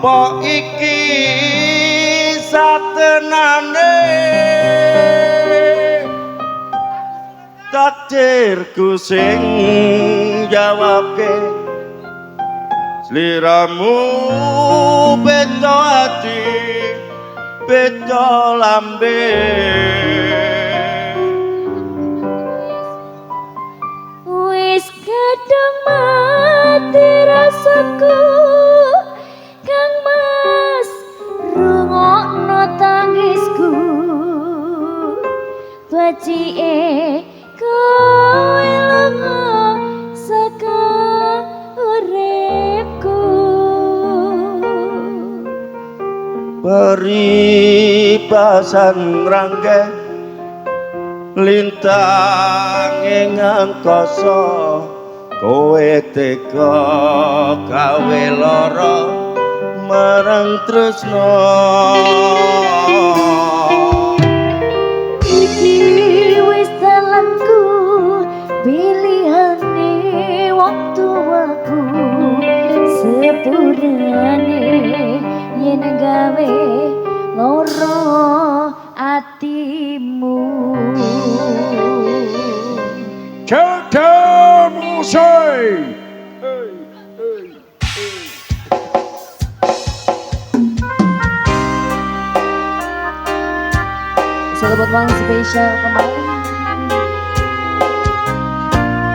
Apa iki satenane takdirku sing jawabke sliramu beda ati beda lambe. Wis kadung mati rasaku Kang Mas, rungokno tangisku. Bacike kowe lunga saka uripku. Peribasan rangke lintang ing angkasa, kowe tega gawe lara marang tresna. Iki wis dalanku, pilihane wong tuaku. Sepurane yen gawe lara atimu. Cedem usai. Selamat malam spesial kembali.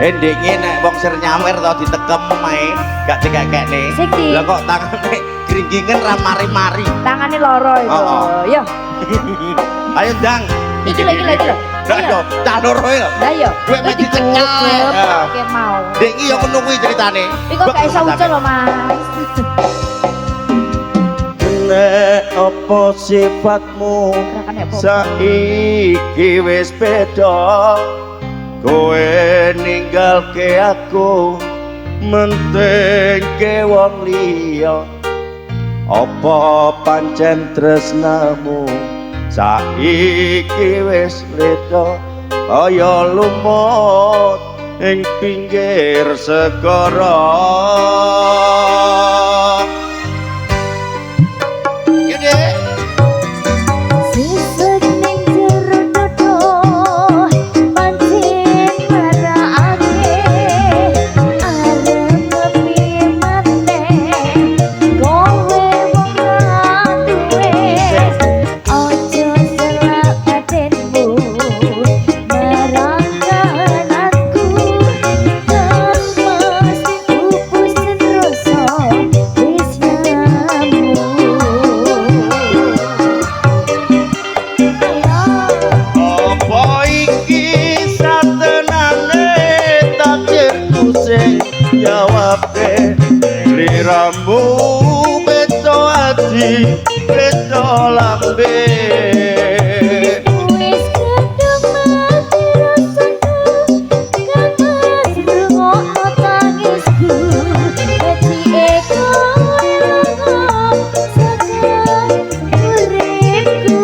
Ndekne nek wong sir nyawer to ditekem ae, gak dikekekne. Sik, Lah kok tangane gringgingen ra mari-mari. Tangane loro itu. Oh, oh. Yo. Ayo ndang. Iki lho, iki lho, iki lho. Lah yo, cah loro lho. Lah yo. Duwe mesti dicekel. Oke mau. Ndek iki yo ngono kuwi ceritane. Iki kok gak iso ucul lho, Mas. Nek apa sifatmu saiki wis beda, kowe ninggalke aku mentingke wong liya. Apa pancen tresnamu saiki wis reda kaya lumut ing pinggir segara. Sesek ning jero dodo pancen marakake arep kepiye maneh kowe wong ra duwe. Aja selak batinmu marang kananku, Kang Mas pupusen rasa tresnamu. Apa iki satenane takdirku sing jawabke sliramu beda ati beda lambe. Wis kadung mati rasaku Kang Mas, rungokno tangisku. Becike kowe lunga saka uripku.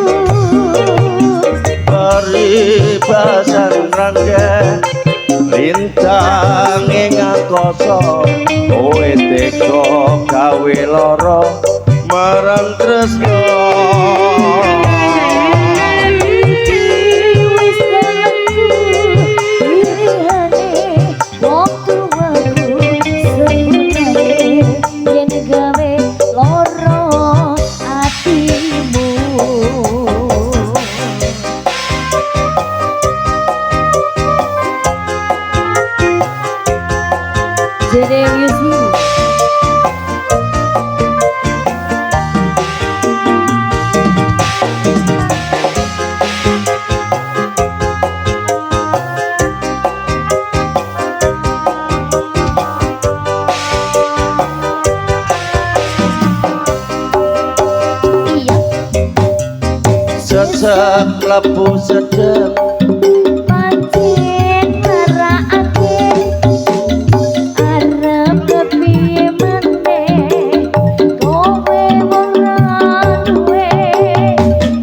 Paribasan rangke lintang ing angkasa, kowe tega gawe lara marang tresna. Iki wis dalanku, pilihane wong tuaku. Sepurane yen gawe lara atimu. Jere Music. Iya. Sesek mlebu sedeng Pancen marakake arep kepiye maneh kowe wong ra duwe.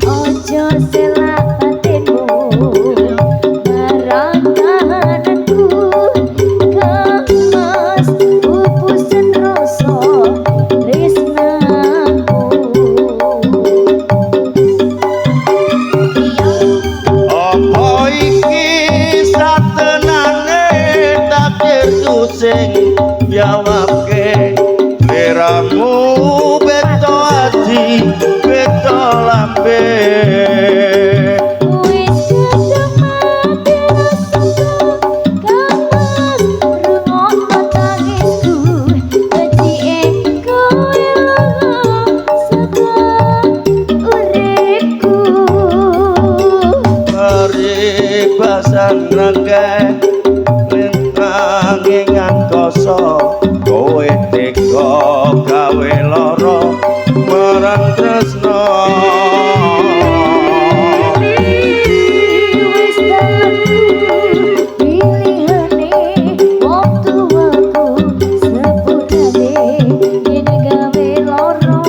Aja selak batinmu marang kahananku Kang Mas, pupusen rasa tresnamu. sing jawabke. Sliramu beda ati beda lambe. Wis kadung mati rasaku, kang Mas rungokno tangisku, becike kowe lunga saka uripku. Paribasan akeh lintang ing angkasa, kowe tega gawe lara marang tresna. Wis dalanku pilihane wong tuaku, sepurane yen gawe lara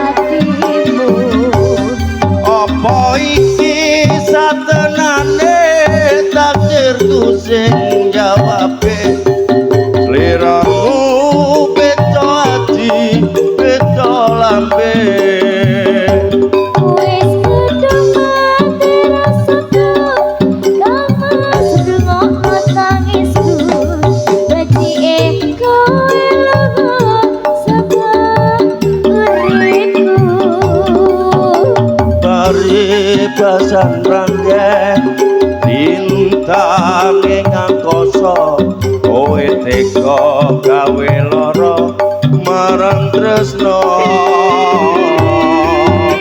atimu. Apa iki satenane takdirku sing jawabe? Sliramu beda ati beda lambe. Wis kadung mati rasaku, kang Mas rungokno tangisku, becike kowe lunga saka uripku. Paribasan rangke lintang ing angkasa, kowe tega gawe lara marang tresna.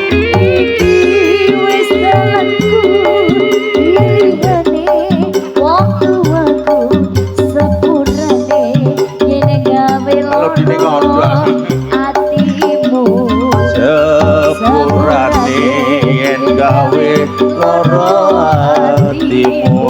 Iki wis dalanku pilihane wong tuaku, sepurane yen gawe lara atimu. Sepurane yen gawe lara atimu.